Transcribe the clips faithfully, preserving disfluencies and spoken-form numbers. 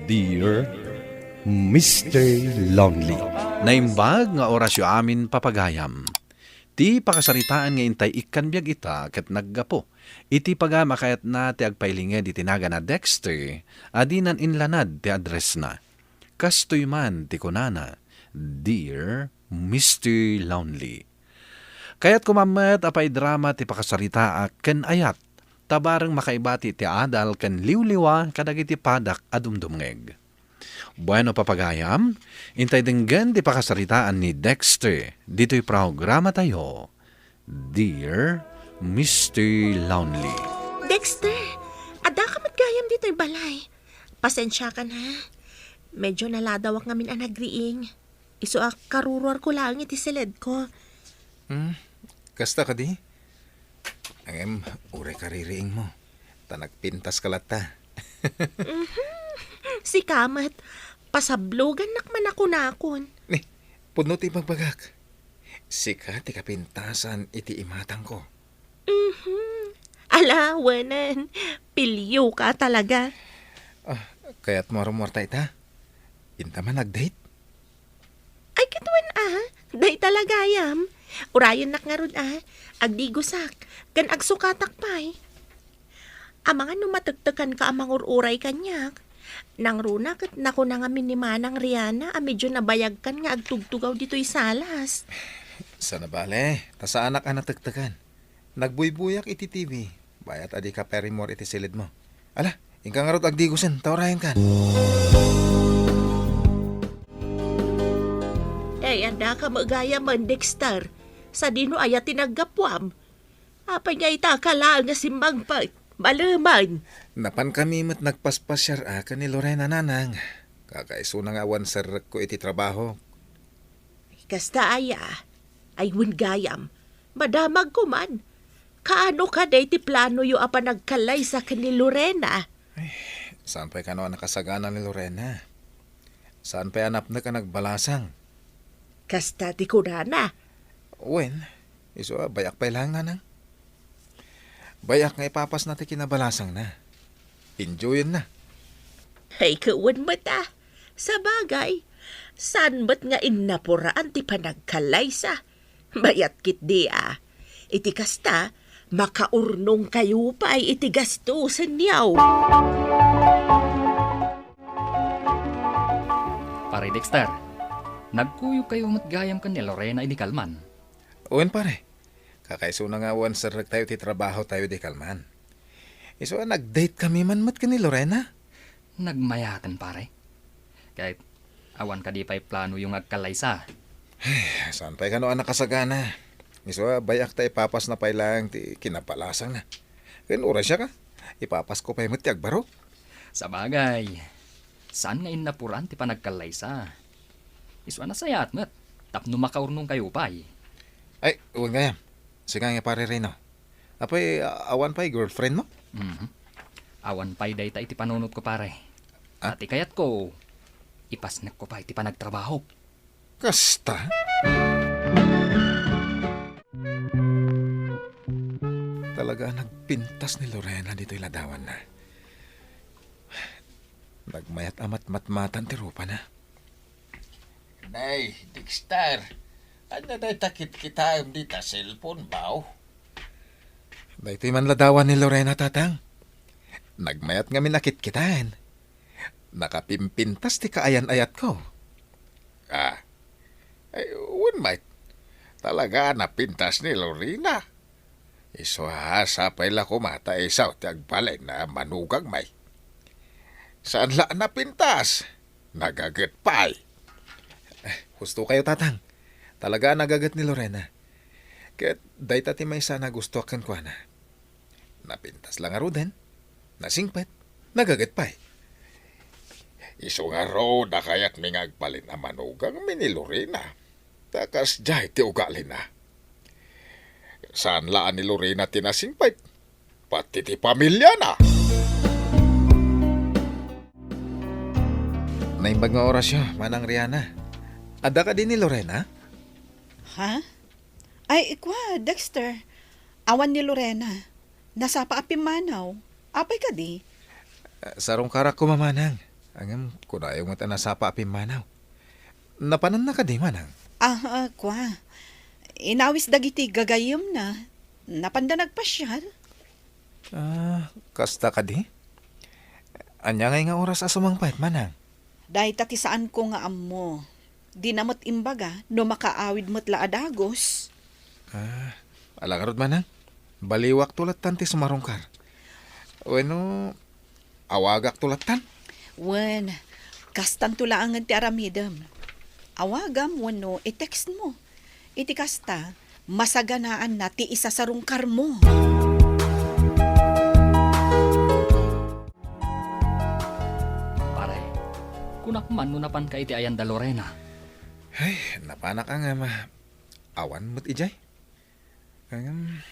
Dear Mister Lonely. Naimbag nga orasyo amin, papagayam. Ti pakasaritaan nga intay ikkan biag ita ket naggapu iti pagayam a kayatna ti agpailinged iti nagan a Dexter a dinan inlanad ti addressna. Kastoy man ti kunana, "Dear Mister Lonely." Kayatko man met a paidrama ti pakasaritaak ken ayat, ta bareng makaibati ti adal ken liwliwa kadagiti padak a dumdumngeg. Bueno, papagayam, intay denggen ti pakasaritaan ni Dexter ditoy programatayo, Dear Mister Lonely. Dexter, adda ka met gayam ditoy balay. Pasensiakan, ha? Medyo naladawak ngamin a nagriing. Isu a karuruarko laeng iti siledko. Hmm, kasta kadi? Ngem, uray kaririingmo, ta nagpintaska latta. Mhm. Sika met, pasablogannak man a kunakon. Ni, pudno ti ibagbagak. Sika ti kapintasan iti imatangko. Mhm. Ala, wenen, pilioka talaga. Ah, kayatmo a rumuarta ita? Inta man ag-date? Ay, ket wen a, dayta la gayam. Urayennak ngarud a, agdigosak, ken agsukatak pay. Amangan no matektekanka a mangur-uray kaniak. Nangruna ket nakuna ngamin ni Manang Riana a medyo nabayagkan nga agtugtugaw ditoy salas. Saan a bale, ta saanak a natektekan. Nagbuybuyak iti T V, bayat a dika pay rimmuar iti siledmo. Ala, inka ngarud agdigosen, ta urayenkan. Ay, adda ka met gayam, Dexter. Sadino aya ti naggapuam? Apay nga ita ka laeng nga simmangpet? Maleman. Napankami met nagpaspasiar a ken ni Lorena, nanang. Kakaisuna nga awan serrekko iti trabaho. Kasta aya? Ay, wen gayam, madamagko man. Kaano kadi ti planoyo a panagkallaysa ken ni Lorena? Ay, saan pay kano a nakasagana ni Lorena? Saan pay a napnek a nagbalasang? Kasta ti kunana. Wen, isu a, bay-ak pay laeng, nanang. Bay-ak nga ipapasna ti kinabalasangna. Enjoyenna. Ay, ket wen met a. Sabagay, saan met nga innapuraan ti panagkallaysa? Bayat ketdi a. Iti kasta, makaurnongkayo pay iti gastusenyo. Pare Dexter, nagkuyogkayo met gayam ken ni Lorena idi kalman? Wen, pare. Kakaisuna nga awan serrektayo ti trabahotayo idi kalman. Isu a, nag-date kami man met ken ni Lorena. Nagmayaten, pare. Ket awan kadi pay planoyo nga agkallaysa? Ay, saan pay kano a nakasagana? Isu a, bay-ak ta ipapasna pay laeng ti kinabalasangna. Ken uray siak a, ipapasko pay met ti agbarok. Sabagay, saan nga innapuraan ti panagkallaysa? Isu a, nasayaat met tapno makaurnongkayo pay. Ay, wen gayam. Sika nga, pare Reno. Apay, a-, awan pay girlfriend mo? Mhm. Awan pay dayta iti panunotko, pare. Ah? Ti kayatko, ipasnekko pay ti panagtrabahok. Kasta? Talaga a nagpintas ni Lorena ditoy ladawanna. Nagmayat a matmatmatan ti rupana. Nay, Dexter, ania dayta kitkitaem dita cellphone, baw? Daytoy man ladawan ni Lorena, tatang. Nagmayat ngamin a kitkitaen. Nakapimpintas ti kaayan-ayatko. Ah, ay, wen met. Talaga a napintas ni Lorena. Isu a, sapay la koma ta isaw ti agbalin a manugang met. Saan la a napintas, nagaget pay. Eh, husto kayo, tatang. Talaga a nagaget ni Lorena. Ket dayta ti maysa a nagustoak kenkuana. Napintas la ngaruden, nasingpet, nagaget pay. Isu ngarud a kayatmi nga agbalin a manugang mi ni Lorena. Ta kasdiay ti ugalina. Saan la a ni Lorena ti nasingpet, pati ti pamiliana. Naimbag nga orasyo, Manang Riana. Adda kadi ni Lorena? Ha? Ay, ikua, Dexter. Awan ni Lorena. Nasapa a pimmanaw. Apay kadi? Ah, sarungkarak koma, Manang. Ngem, kunayo met a nasapa a pimmanaw. Napananna kadi, manang? Ah, ah, kua. Inawis dagiti gagayyemna. Napanda nagpasiar. Ah, kasta kadi? Ania ngay nga oras a sumangpet, manang? Dayta ti saanko nga ammo. Dina met imbaga no makaawid met la a dagus. Ah, ala ngarud, manang. Baliwakto lattan ti sumarungkar. Wenno, awagakto lattan? Wen, kastanto laengen ti aramidem. Awagam wenno i-text mo. Iti kasta, masaganaanna ti isasarungkarmo. Pare, kunak man no napanka iti ayan da Lorena. Ay, napanak a nga ma-, awan met idiay. Ngem,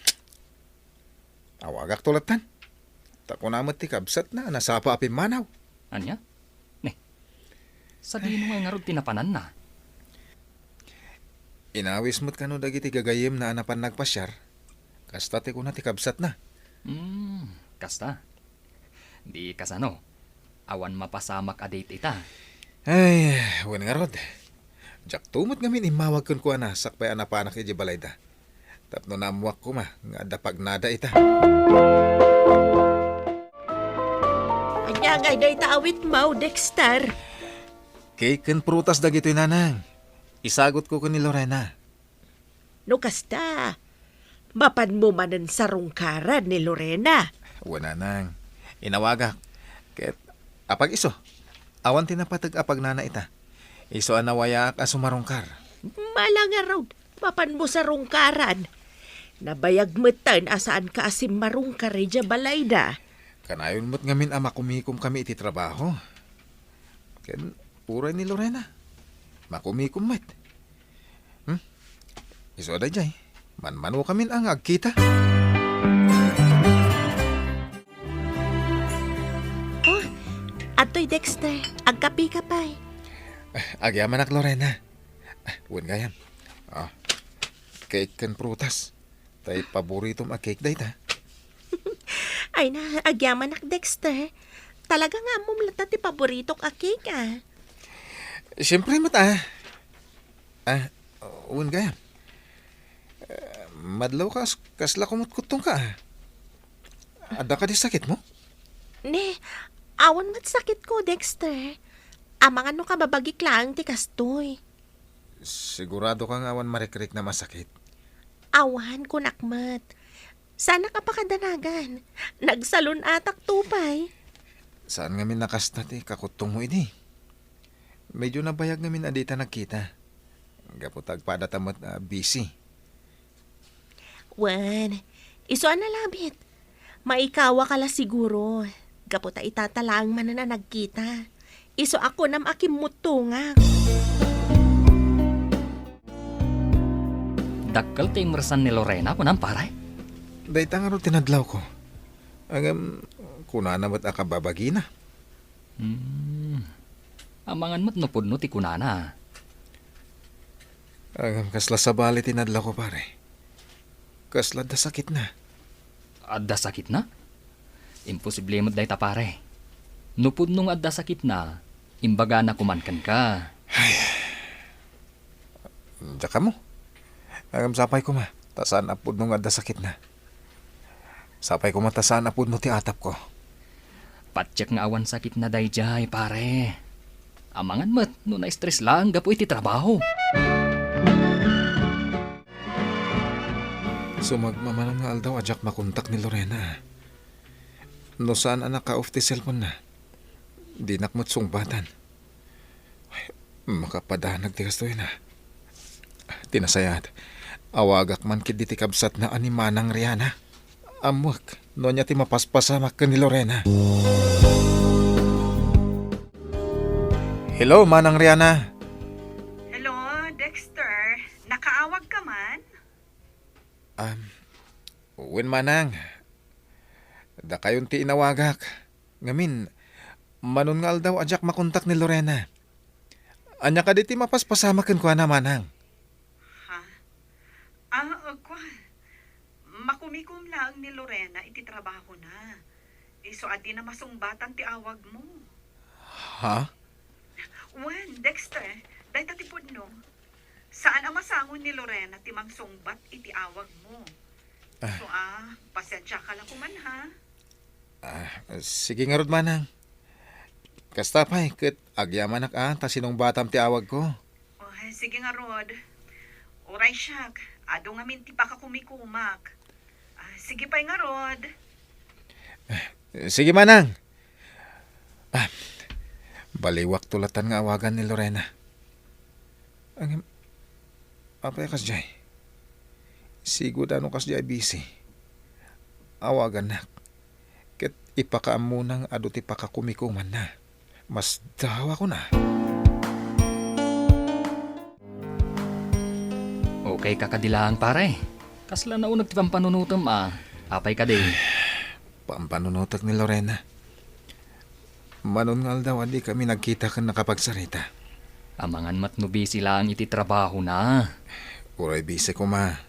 awagakto lattan. Ta kuna met ti kabsatna a nasapa a pimmanaw. Ania? Ne, sadino ngay ngarud ti napananna? Inawis met kano dagiti gagayyemna a napan nagpasiar. Kasta ti kuna ti kabsatna. Hmm, kasta. Di kasano, awan mapasamak a date ita. Ay, wen ngarud. Diakto met ngamin immawag kenkuana sakbay a napanak idiay balayda. Tapno naammoak koma nga adda pagnada ita. Ania ngay dayta awitmo, Dexter? Cake ken prutas dagitoy, nanang. Isagutko ken ni Lorena. No kasta, mapanmo manen sarungkaran ni Lorena. Wen, nanang. Inawagak. Ket apag-isu, awan ti napateg a pagnana ita. Isu a nawayaak a sumarungkar. Ala ngarud, mapanmo sarungkaran. Nabayag metten a saanka a simmarungkar idiay balayda. Kanayon met ngamin a makumikomkami iti trabaho. Ken uray ni Lorena, makumikom met. Hmm? Isu a daydiay, manmanokamin a nga agkita. Oh, adtoy Dexter, agkapika pay. Agyamanak, Lorena. Ah, wen gayam. Ah, cake ken prutas. Tay paboritom a cake dayta. Ay na, agyamanak, Dexter. Talaga nga ammom latta ti paboritok a cake, ah. Siempre met, ah. Ah, wen gayam. Eh, madlaw kas-, kasla kumutkuttongka, ah. Adda kadi sakitmo? Ne, awan met sakitko, Dexter. Amangan no kababagik laeng ti kastoy. Sigurado ka nga awan marikriknam a sakit? Awan, kunak met. Saanak a pakadanagan. Nagsalun-atakto pay. Saan ngamin a kasta ti kakuttongmo idi? Medyo nabayag ngamin a dita nagkita. Gapu ta agpadata met a busy. Wen, isu a nalabit. Maikawaka la siguro. Gapu ta itata laeng manen a nagkita. Isu a kunam a kimmuttongak. Dakkel ti immersan ni Lorena, kunam, pare? Dayta ngarud ti nadlawko. Ngem, kunana met a kababagina. Hmm. Amangan met no pudno ti kunana. Ngem, kasla sabali ti nadlawko, pare. Kasla adda sakitna. Adda sakitna? Imposible met dayta, pare. No pudno nga adda sakitna, imbagana koman kenka. Ay. Diak ammo. Ngem sapay koma, ta saan a pudno nga adda sakitna. Sapay koma ta saan a pudno ti atapko. Patiek nga awan sakitna daydiay, pare. Amangan met no na-stress laeng gapu iti trabaho. Sumagmamano nga aldaw a diak makontak ni Lorena. No saan a naka-off ti cellphone-na, dinak met sungbatan. Ay, makapadanag ti kastoy na. Ti nasayaat, awagak man ketdi ti kabsatna a ni Manang Riana. Ammoek no ania ti mapaspasamak ken ni Lorena. Hello, Manang Riana. Hello, Dexter. Nakaawag ka man? Um, wen, Manang. Dakayon ti inawagak. Ngamin, manon nga aldaw a diak makontak ni Lorena. Ania kadi ti mapaspasamak kenkuana, Manang? Ha? Ah, uh, kua. Makumikom laeng ni Lorena iti trabahona. Isu a dina masungbatan ti awagmo. Ha? Wen, Dexter, dayta ti pudno. Saan a masango ni Lorena ti mangsungbat iti awagmo. Ah. So, ah, pasensiaka la koman, ha? Ah, sige ngarud, manang. Kasta pay, ket agyamanak a ta sinungbatam ti awagko. Oh, sige ngarud. Uray siak, adu ngamin ti pakakumikumak. Ah, sige pay ngarud. Ah, sige, manang. Ah, baliwakto latan nga awagan ni Lorena. Ngem, apay a kasdiay? Sigud a no kasdiay busy, awagannak. Ket ipakaammona nga adu ti pakakumikumanna. Masdawakon a. Okay ka kadi laeng, pare? Kasla nauneg ti pampanunotem a. Apay kadi? Pampanunotek ni Lorena. Manon nga aldaw a dikami nagkita ken nakapagsarita. Amangan met no busy laeng iti trabahona. Uray busy koma,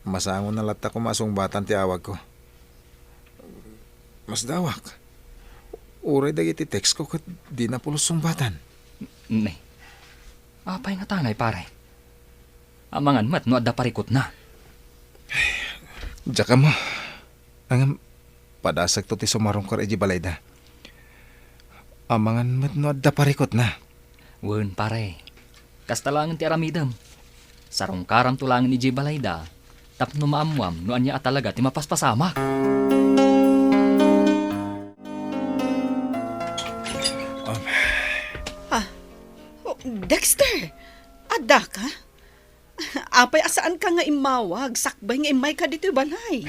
masango na latta koma a sungbatan ti awagko. Masdawak. Uray dagiti textko ket dina pulos sungbatan. Ne. Apay ngata ngay, pare? Amangan met no adda parikutna. Diak ammo. Ngem, padasagto ti sumarungkar idiay balayda. Amangan met no adda parikutna. Wen, pare. Kasta laengen ti aramidem. Sarungkaramto laengen idiay balayda tapno maammoam no ania a talaga ti mapaspasamak. Um. Ah, oh, Dexter! Addaka? Apay a saanka nga immawag sakbay nga immayka ditoy balay?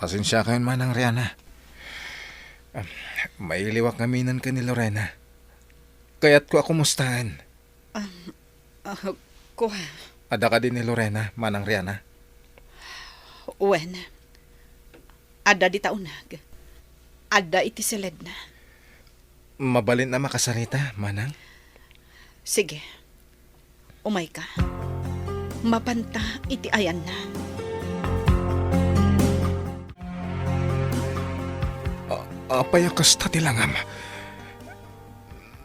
Pasensiakayon, Manang Riana. Um, mailiwak ngaminen ken ni Lorena. Kayatko a kumustaen. Um, ah, kua. Adda kadi ni Lorena, Manang Riana? Wen, adda dita uneg. Adda iti siledna. Mabalin a makasarita, Manang? Sige. Umayka. Mapanta iti ayanna. A-, apay a kasta ti langam?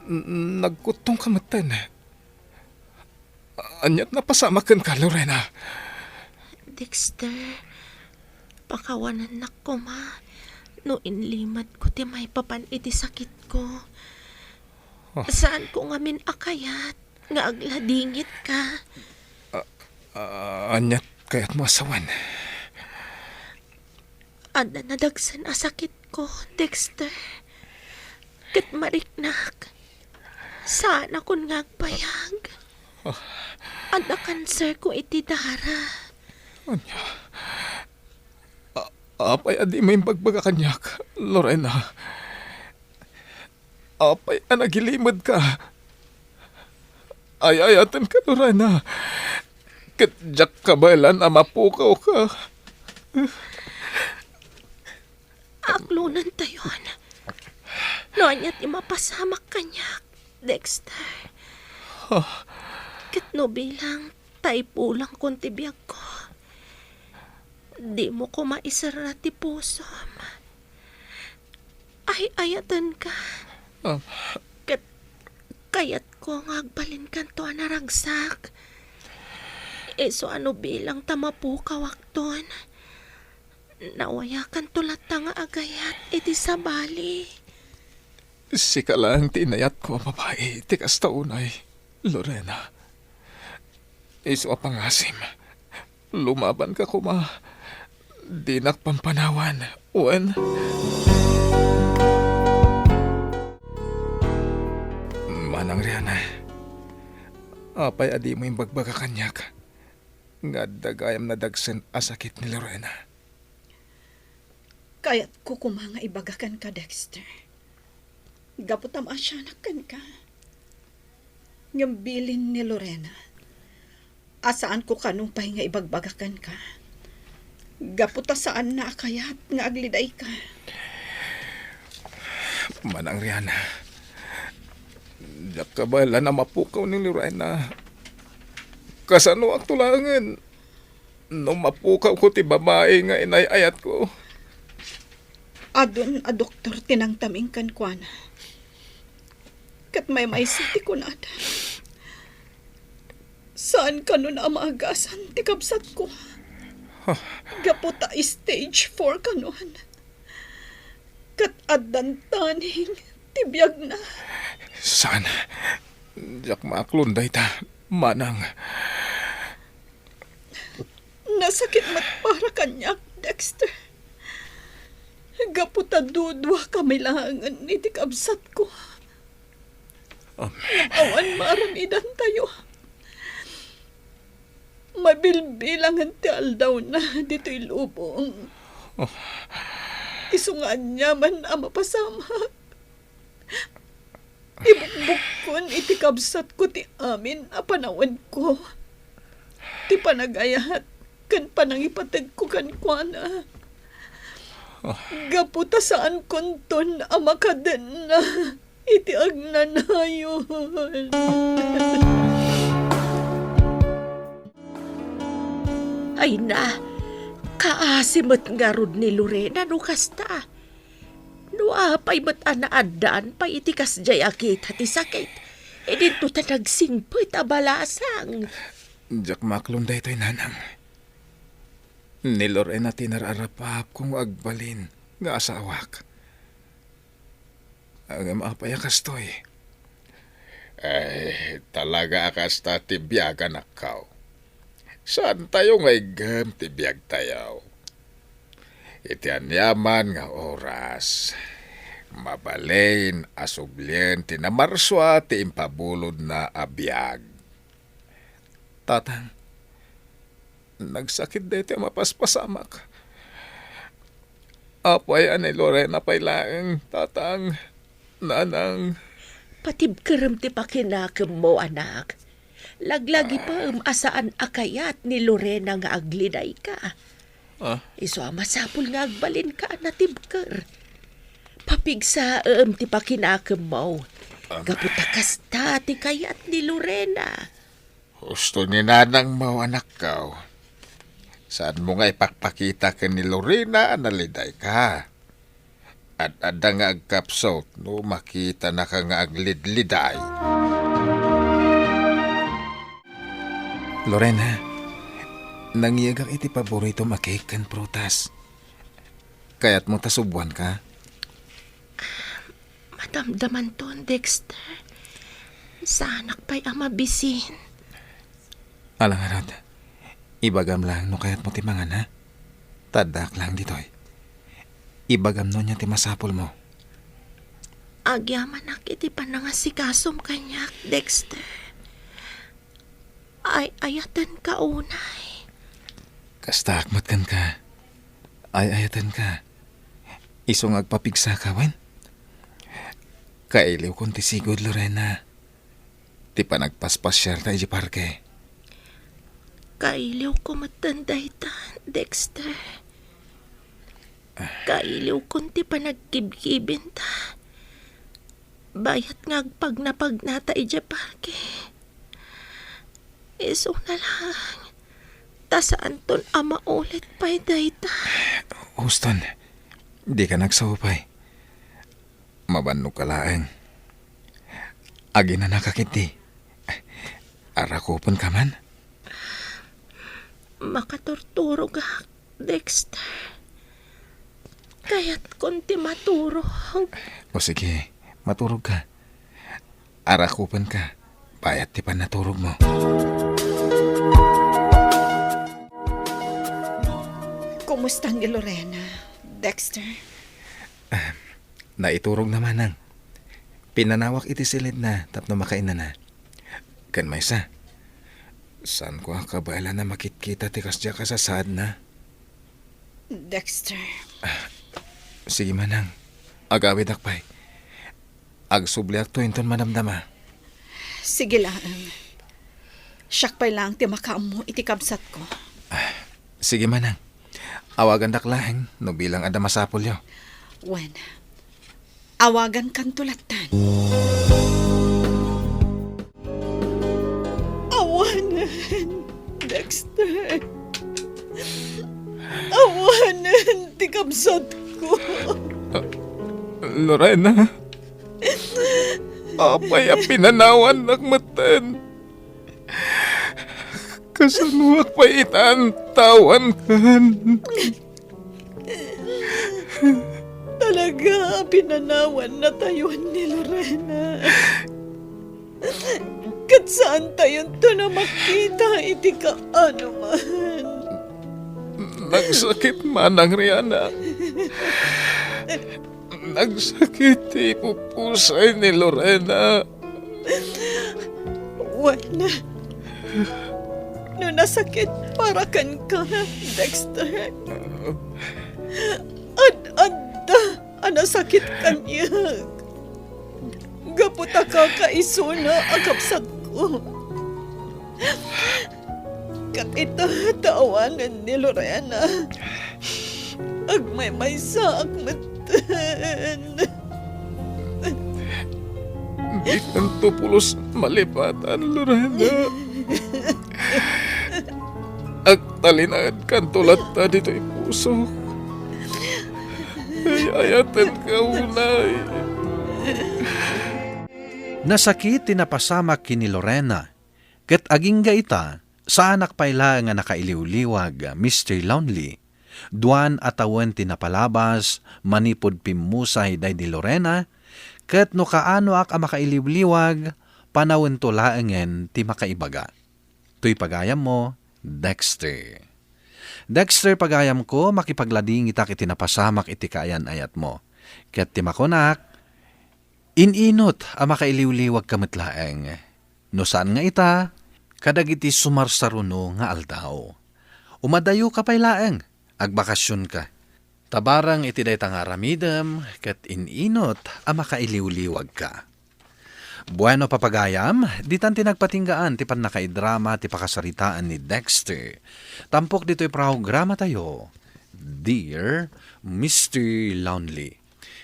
N-, nagkuttongka metten. Aniat napasamak kenka, Lorena? Dexter, pakawanennak koma no inlimed ko ti maipapan iti sakitko. Ah. Saanko ngamin a kayat nga agladingit ka. Ah, ah, aniat kayatmo a sawen? Adda nadagsen a sakitko, Dexter. Ket mariknak. Saanakon nga agbayag. Ah. Adda kanserko iti dara. Ania? A-, apay a dimo imbagbaga kaniak, Lorena? Apay a nagilimedka? Ay-ayatenka, Lorena. Ket diak kabaelan a mapukawka. Aklonentayon. No ania ti mapasamak kaniak, Dexter. Ah. Ket no bilang ta ipulangkon ti biagko, dimo koma iserra ti pusom. Ay-ayatenka. Ah. Ket kayatko nga agbalinkanto a naragsak. Isu a no bilang ta mapukawakton, nawayakanto latta nga agayat iti sabali. Sika laeng ti inayatko a babai iti kasta unay, Lorena. Isu a pangasim, lumabanka koma. Dinak pampanawan, wen? Manang Riana, apay a dimo imbagbaga kaniak nga adda gayam nadagsen a sakit ni Lorena? Kayatko koma nga ibaga kenka, Dexter. Gapu ta maasianak kenka. Ngem bilin ni Lorena a saanko kano pay nga ibagbaga kenka. Gapu ta saanna a kayat nga aglidayka. Manang Riana, diak kabaelan a mapukaw ni Lorena. Kasanoakto laengen no mapukawko ti babai nga inay-ayatko? Adun a doktor ti nangtaming kenkuana. Ket maymaysa ti kunada. Saan kanon a maagasan ti kabsatko. Gapu ta stage four kanon. Ket addan taning ti biagna. Saan? Diak maaklon dayta, manang. Nasakit met para kaniak, Dexter. Gapu ta dudua kami laengen iti kabsatko. Am- Awan maaramidantayo. Mabilbilangen ti aldawna ditoy lubong. Oh. Isu nga aniaman a mapasamak. Ibukbukkon iti kabsatko ti amin a panawenko, ti panagayat ken panangipategko kenkuana. Ah. Gapu ta saankonton a makadenna iti agnanayon. Ay na, kaasi met ngarud ni Lorena no kasta. No apay met a naaddaan pay iti kasdiay a kita ti sakit, idinto ta nagsingpet a balasang. Diak maaklon daytoy, nanang. Ni Lorena ti nararapapko nga agbalin nga asawak. Ngem apay a kastoy? Ay, talaga a kasta ti biag, anakko. Saantayo nga iggem ti biagtayo. Iti aniaman nga oras, mabalin a sublien ti namarsua ti impabulodna a biag. Tatang, nagsakit daytoy a mapaspasamak. Apay a ni Lorena pay laeng, Tatang, Nanang. Patibkerem ti pakinakemmo, anak. Laglagipem a saan a kayat ni Lorena nga agledayka. Ah? Isu a masapul nga agbalinka a natibker. Papigsaem ti pakinakemmo. Ah. Gapu ta kasta ti kayat ni Lorena. Husto ni nanangmo, anakko. Saanmo nga ipakpakita ken ni Lorena a naledayka. Ad-adda nga agkapsut no makitanaka nga agledleday. Lorena, nangiagak iti paboritom a cake ken prutas. Kayatmo ta subuanka? Madamdamanton, Dexter. Saanak pay a mabisin. Ala ngarud, ibagam laeng no kayatmo ti mangan, ha? Ta addaak laeng ditoy. Ibagam no ania ti masapulmo. Agyamanak iti panangasikasom kaniak, Dexter. Ay-ayatenka unay. Kastaak met kenka. Ay-ayatenka. Isu nga agpapigsaka wen? Kailiwkon ti sigud, Lorena, ti panagpaspasiarta idiay parke. Kailiwko metten dayta, Dexter. Kailiwkon ti panagkibkibinta. Bayat nga agpagnapagnata idiay parke. Isuna laeng, ta saanton a maulit pay dayta. Houston, dika nagsaupay. Mabannogka laeng. Aginanaka ketdi. Arakupenka man? Makaturturogak, Dexter. Kayatkon ti maturog. O sige, maturogka. Arakupenka, bayat ti pannaturogmo. Kumusta ni Lorena, Dexter? Ah, naiturogna, manang. Pinanawak iti silidna tapno makainana. Ken maysa, saanko a kabaelan a makitkita ti kasdiay a kasasaadna. Dexter. Ah, sige, manang. Agawidak pay. Agsubliakto inton madamdama. Sige laeng. Siak pay laeng ti makaammo iti kabsatko. Ah, sige, manang. Awagandak laeng no bilang adda masapulyo. Wen, awagankanto lattan. Awanen, Dexter. Awanen ti kabsatko. Ah, Lorena. Apay a pinanawannak metten? Kasanoak pay ita a tawankan? Talaga a pinanawannatayon ni Lorena. Ket saantayonto a makita iti kaanoman. Nagsakit manang Riana. Nagsakit ti ipupusay ni Lorena. Wen, no nasakit para kenka, Dexter, ad-adda a nasakit kaniak. Gapu ta kakaisuna a kabsatko. Ket ita ta awanen ni Lorena, agmaymaysaak metten. Dikanto pulos malipatan, Lorena. Agtalinaedkanto latta ditoy pusok. Ay-ayatenka unay. Nasakit ti napasamak ken ni Lorena, ket agingga ita, saanak pay laeng a nakailiwliwag, Mister Lonely. Duan a tawen ti napalabas manipud pimmusay daydi Lorena, ket no kaanoak a makailiwliwag, panawento laengen ti makaibaga. Toy pagayammo, Dexter. Dexter, pagayamko, makipagladingitak iti napasamak iti kaayan-ayatmo. Ket ti makunak, in-inut a makailiwliwagka met laeng. No saan nga ita, kadagiti sumarsaruno nga aldaw. Umadayoka pay laeng, agbakasionka. Ta bareng iti dayta nga aramidem, ket in-inut a makailiwliwagka. Bueno, papagayam, ditan ti nagpatinggaan ti pannakaidrama ti pakasaritaan ni Dexter. Tampok ditoy programatayo, Dear Mister Lonely.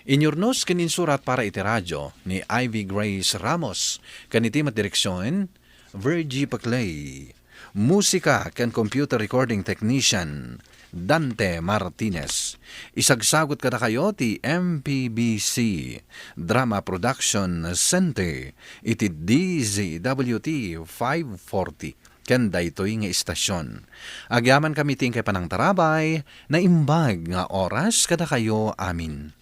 Inyurnos ken insurat para iti radio ni Ivy Grace Ramos, ken iti met direksion, Virgie Paclay. Musika ken computer recording technician, Dante Martinez. Isagsagut kadakayo ti M P B C Drama Production Center iti D Z W T five forty ken daytoy nga istasion. Agyamankami ti inkay panangtarabay, naimbag nga oras kadakayo amin.